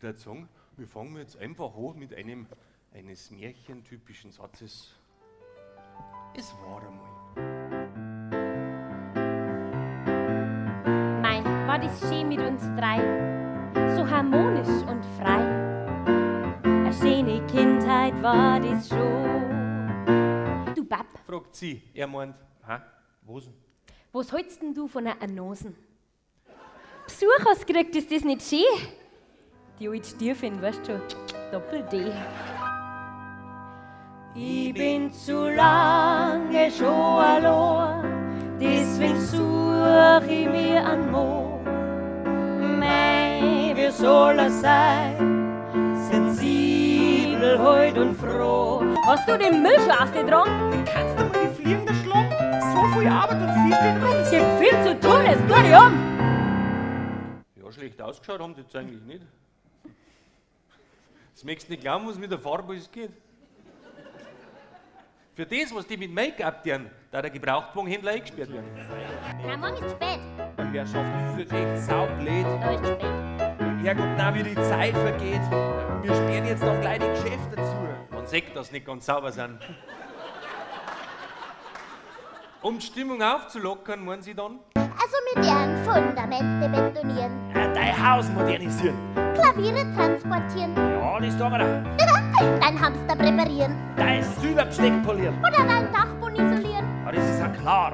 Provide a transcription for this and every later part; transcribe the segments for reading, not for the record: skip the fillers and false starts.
Ich würde sagen, wir fangen jetzt einfach an mit eines märchentypischen Satzes. Es war einmal. Mei, war das schön mit uns drei, so harmonisch und frei. Eine schöne Kindheit war das schon. Du Bab, fragt sie, er meint, ha, was denn? Was hältst denn du von einer Nosen? Besuch hast gekriegt, ist das nicht schön? Die alte Stierfin, weißt schon, Doppel-D. Ich bin zu lange schon allein, deswegen such ich mir einen Mann. Mei, wie soll er sein? Sensibel heut und froh. Hast du den Müll schon ausgetragen? Kannst du mal die Fliegen schlagen? So viel Arbeit und viel steht rum. Es gibt viel zu tun, jetzt tu dich um! Ja, schlecht ausgeschaut haben die jetzt eigentlich nicht. Das möchtest nicht glauben, was mit der Farbe alles geht. Für das, was die mit Make-up tun, da der Gebrauchtwagenhändler eingesperrt werden. Na, morgen ist spät. Herrschaft, das ist jetzt echt saublöd. Da ist spät. Herrgott, na, wie die Zeit vergeht. Wir sperren jetzt dann gleich die Geschäfte zu. Man sieht, dass nicht ganz sauber sind. Um die Stimmung aufzulockern, meinen Sie dann? Also mit ihren Fundamente betonieren. Dein Haus modernisieren. Klaviere transportieren. Ja, das tun wir da. Dein Hamster präparieren. Dein Silberbesteck polieren. Oder dein Dachboden isolieren. Ja, das ist ja klar.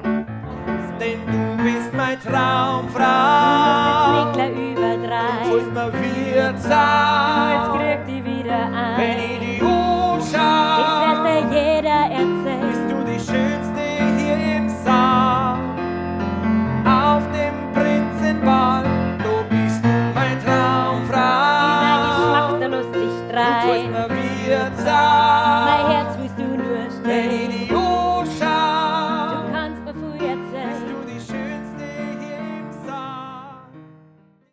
Denn du bist meine Traumfrau. Das ist nicht gleich über drei. Und mir wird's auch. Jetzt krieg ich wieder ein. Wenn ich dich anschau, das wär's dir jeder erzählt. Bist du die Schönste hier im Saal. Auf dem Prinzenball, du bist du meine Traumfrau. Über Geschmack, da lässt sich Und drei. mir wird's auch.